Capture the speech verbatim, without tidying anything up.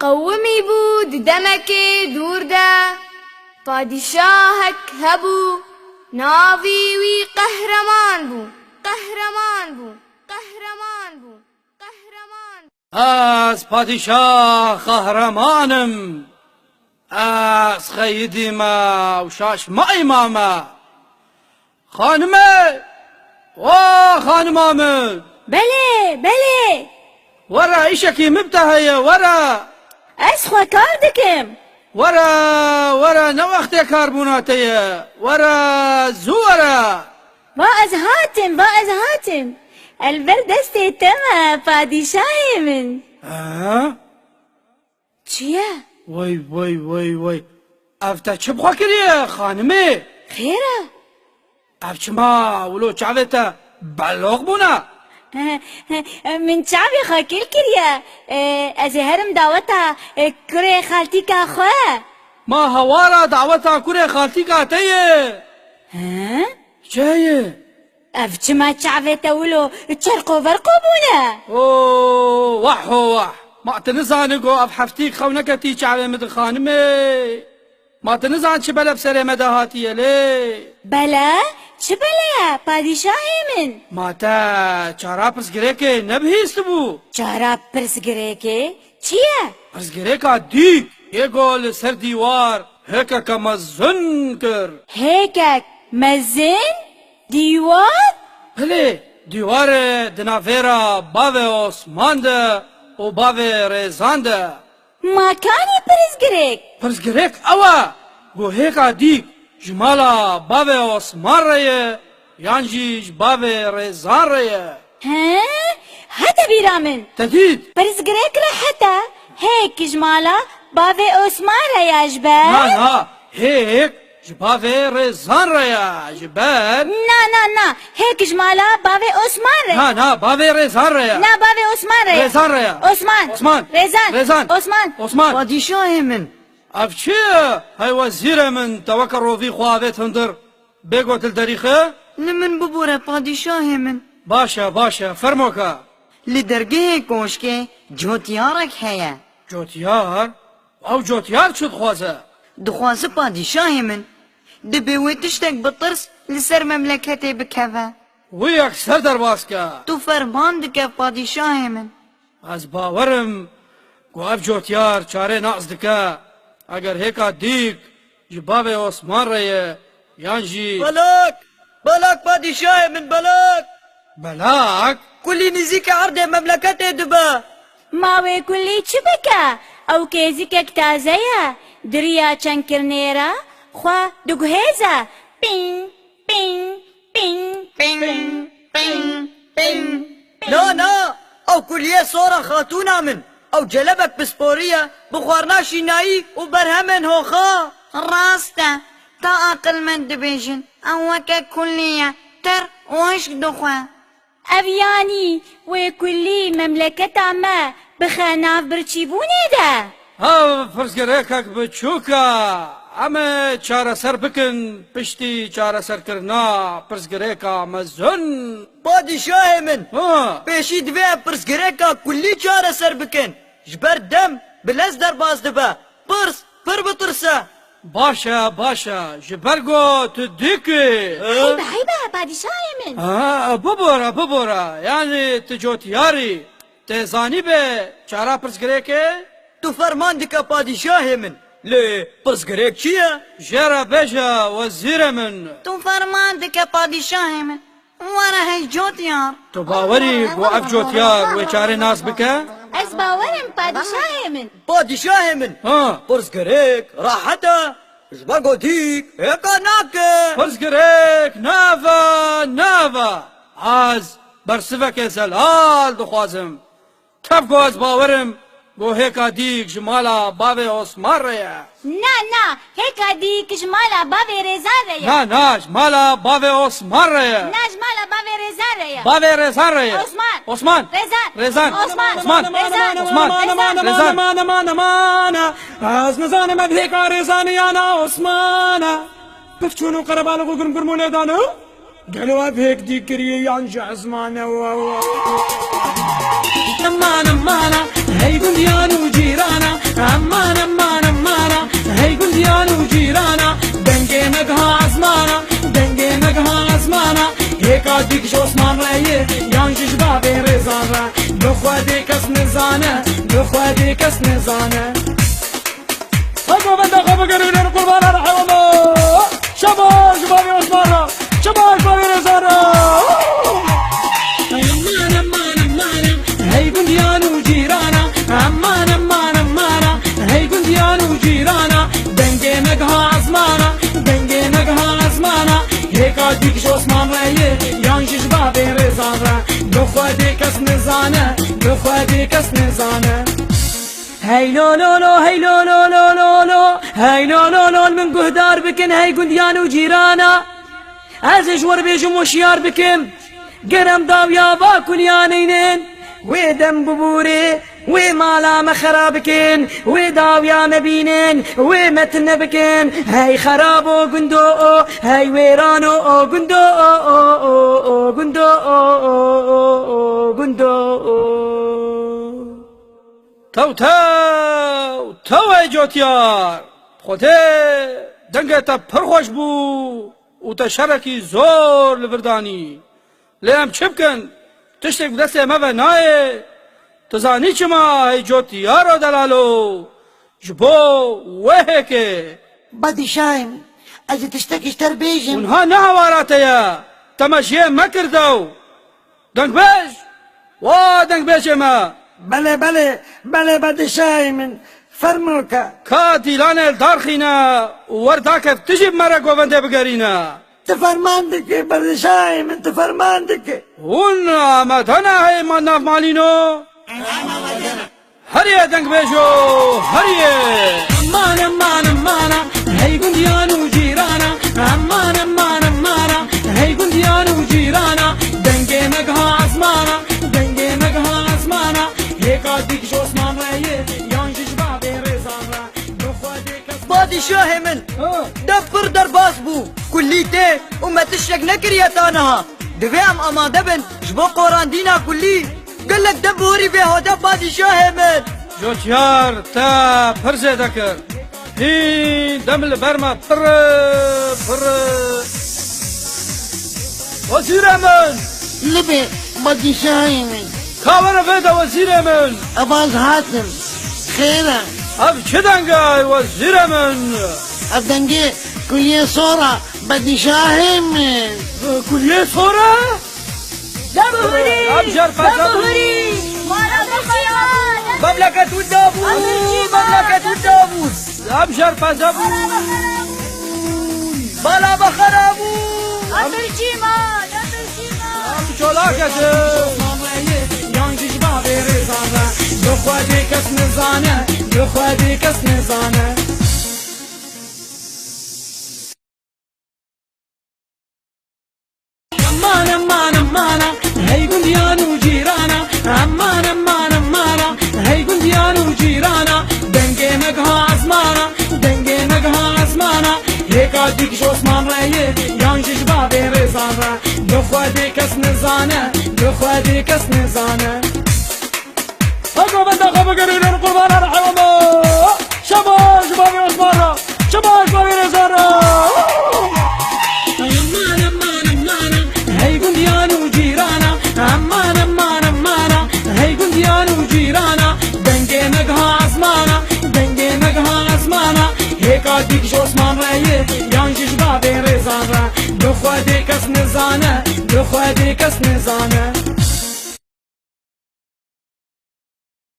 Qewimî bû di demekê dûr de, padîşahek hebû, navî wî Qehreman bû, Qehreman bû, Qehreman bû, Qehreman bû. Ez padîşah Qehreman im. Ez xeyidî me û şaş mayî mame. Xanime! O xanima min! Belê, belê! Were, îşekî min bi te heye, were! Ez xwe kar dikim. Were, were, ne wextê karbûna te ye. Were, zû were! Va ez hatim, va ez hatim. El ber destê te me, padîşahê min. Ha? Çi ye? Wey, wey, wey, wey. Ev te çi bi xwe kiriye, xanimê? Xêr e? Ev çima wilo çavê te beloq bûne? Min çavê xwe kil kiriye. E, ez ê herim daweta, e, kurê xaltîka xwe. Ma hewara daweta kurê xaltîka te ye? He? Çi heye? Ev çima çavê te wilo çerqo verqo bûne? O, wah ho wah. Ma tu nizanî ku ev heftîk xew neketî çavê min di xanimê? Ma tu nizan çi bela bi serê me de hatiye lê? Bela? Çi bela ye, padîşahê min? Ma te çara pirsgirêkê nebihîstibû? Çara pirsgirêkê? Çi ye? Pirsgirêka dîk, yê ku li ser dîwar hêkeke mezin kir. Hêkek mezin? Dîwar? Belê, dîwarê di navêra bavê Osman de û bavê Rêzan de. Ma kanî pirsgirêk? Pirsgirêk ew e, ku hêka dîk ji mala bavê Osman re ye, yan jî ji bavê Rêzan re ye. He? Hate bîra min. Te dît? Pirsgirêk rehet e. Hêk ji mala bavê Osman re ye ji ber. Na, na. Hêk ji bavê Rêzan re ye ji ber. Na, na, na. Hêk ji mala bavê Osman re ye. Na, na. Bavê Rêzan re ye. Na, bavê Osman re ye. Rêzan re ye. Osman. Osman. Rêzan. Rêzan. Osman. Osman. Padîşahê min. Ev çi ye? Hey wezîrê min, te weke rovî xwe avêt hundir. Bê got li derî xe? Li min bibore padîşahê min. Baş e, baş e, fermo ke. Li dergehê koşkê cotyarek heye. Cotyar? Ew cotyar çi dixwaze? Dixwaze padîşahê min. Dibê wê tiştek bi tirs li ser memleketê bikeve. Wî yek ser derbas ke. Tu ferman dike padîşahê min. Ez bawer im ku ev cotyar çarê nas dike. Eger hêka dîk ji bavê Osman re ye, yan jî... Belak! Belak padîşahê min, belak! Belak? Kulî nîzîkî erdê memleketê dibe. Ma wê kulî çi bike? Ew kêzikek taze ye. Di riya çengkirinê re xwe diguhêze. Pîng, pîng, pîng, pîng, pîng, pîng. Na, na, ew kuliyê sor e xatûna min. Ew celebek pisporî ye, bi xwarina şînayî û berhemên hoxa. Rast e, ta aqilmend dibêjin, ew weke kulî ye, tir û hişk dixwe. Ev yanî wê kulî memleketa me bixe nav birçîbûnê de? Ev pirsgirêkek biçûk e. Em ê çareser bikin piştî çareserkirina pirsgirêka mezin. Padîşahê min, ha, pêşî divê em pirsgirêka kulî çareser bikin. Ji ber dem bi lez derbas dibe. Pirs pir bi tirs e. Baş e, baş e. Ji ber ku tu dîk î. Heybe, heybe, padîşahê min. Ha, bibore, bibore. Yanî tu cotyar î. Tê zanîbê çara pirsgirêkê? Tu ferman dike padîşahê min. Lê pirsgirêk çi ye? Jê re bêje wezîrê min. Tu ferman dike padîşahê min. Were hey cotyar. Tu bawer î ku ev cotyar wê çarê nas bike? Ez bawer im padîşahê min. Padîşahê min. Ha. Pirsgirêk rehet e. Ji ber ku dîk hêka nake. Pirsgirêk nave, nave. Ez bersivekê zelal dixwazim. Tev ku ez bawer im ku hêka dîk ji mala bavê Osman re ye. Na, na, hêka dîk ji mala bavê Rêzan re ye. Na, na, ji mala bavê Osman re ye. Na, ji mala bavê Rêzan re ye. Bavê Rêzan re ye. Osman. Osman. Rêzan. Rêzan. Osman. Osman. Rêzan. Osman. Rêzan. Aman, aman, aman, aman, aman, aman, aman. Ez nizanim ev hêka Rêzan e ya na Osman e. Pifçûn û qerebalix û gurmgurmûnê dane. Gelo ev hêk dî kiriye yan ji ezmane we? Aman, aman, Hey gundiyan û cîrana, eman, eman, emana. Hey gundiyan û cîrana, dengê me giha ezmana, dengê me giha ezmana. Hêka dîk ji osman re ye, yan jî ji bavê rêzan re. Bi Xwedê kes nizane, bi Xwedê kes nizane. Heko benda xwe bigerîne li qurbana re hewama. Şabaş bavê osman re. Şabaş bavê rêzan re. Hey gundiyan û cîrana, eman, eman, emana. Hey gundiyan û cîrana, dengê me giha ezmana, dengê me giha ezmana. Hêka dîk ji osman re ye, yan jî ji bavê rêzan re. Bi Xwedê kes nizane, bi Xwedê kes nizane. Hey lo lo lo, hey lo lo lo lo lo. Hey lo lo lo, min guhdar bikin, hey gundiyan û cîrana. Ez ê ji we re bêjim û şiyar bikim. Ger em dawiya va kuliya neynin, wê dem bibûrê, wê mala me xera bikin, wê dawiya me bînin, wê me tine bikin. Hey xerabo gundo o, hey wêrano o gundo o, o, o, o gundo o, o, o, o gundo o. Tew tew, tew ey cotyar. Xwedê dengê te pir xweş bû û te şerekî zor li vir danî. Lê em çi bikin? Tiştek bi destê me ve nayê. Tu zanî çima hey cotyaro delalo? Ji bo wê hêkê. Padîşahê min, ez ê tiştekî ji te re bêjim. Hûn ha ne hawara te ye. Te me ji yê me kir dew. Dengbêj! Wa dengbêjê me! Belê, belê, belê, padîşahê min. Fermo ke. Ka dîlanê li dar xîne û wer dakev tu jî bi me re govendê bigerîne. Tu ferman dikî, padîşahê min, tu ferman dikî. Hûn amade ne hey ma navmalîno? Heriye dengbêjo, heriye! Eman, eman, emana, hey gundiyan û cîrana. Eman, eman, emana, hey gundiyan û cîrana. Dengê me giha ezmana, dengê me giha ezmana. Hêka dîk ji osman re ye, yan jî ji bavê rêzan re. Bi Xwedê kes Padîşahê min, ha, dev pir derbas bû. Kulî tê û me tiştek nekiriye ta niha. Divê em amade bin ji bo qorandîna kulî. Gelek dev borî vê hate padîşahê min. Cotyar te pir zêde kir. Hîn dem li ber me pir, pir. Wezîrê min! Libê padîşahê min. Ka were vê de wezîrê min. Ev ez hatim. Xêr e. Ev çi deng e wezîrê min? Ev dengê kuliyê sor e padîşahê min. Kuliyê sor e? Dev hurî! Ev jer qeze bû. Dev hurî! Memleket winda bû! Memleket winda bû! Em jer peze bûn. Bala me xera bû. Em çolak e. Yan jî ji bavê rêzan re. Bi Xwedê kes nizane, bi Xwedê kes nizane. Eman, eman, emana, hey gundiyan û cîrana. Eman, eman, emana, hey gundiyan û cîrana. Dengê me giha ezmana, dengê me giha ezmana. Hêka dîk ji osman re ye, yan jî ji bavê rêzan re. Bi Xwedê kes nizane, bi Xwedê kes nizane. Heko benda xwe bigerînin qurbana re hewama. Şabaş bavê Osman re. Şabaş bavê Rêzan re. Eman, eman, emana, hey gundiyan û cîrana. Eman, eman, emana, hey gundiyan û cîrana. Dengê me giha ezmana, dengê me giha ezmana. Hêka dîk ji osman re ye, yan jî ji bavê rêzan re. Bi Xwedê kes nizane, bi Xwedê kes nizane.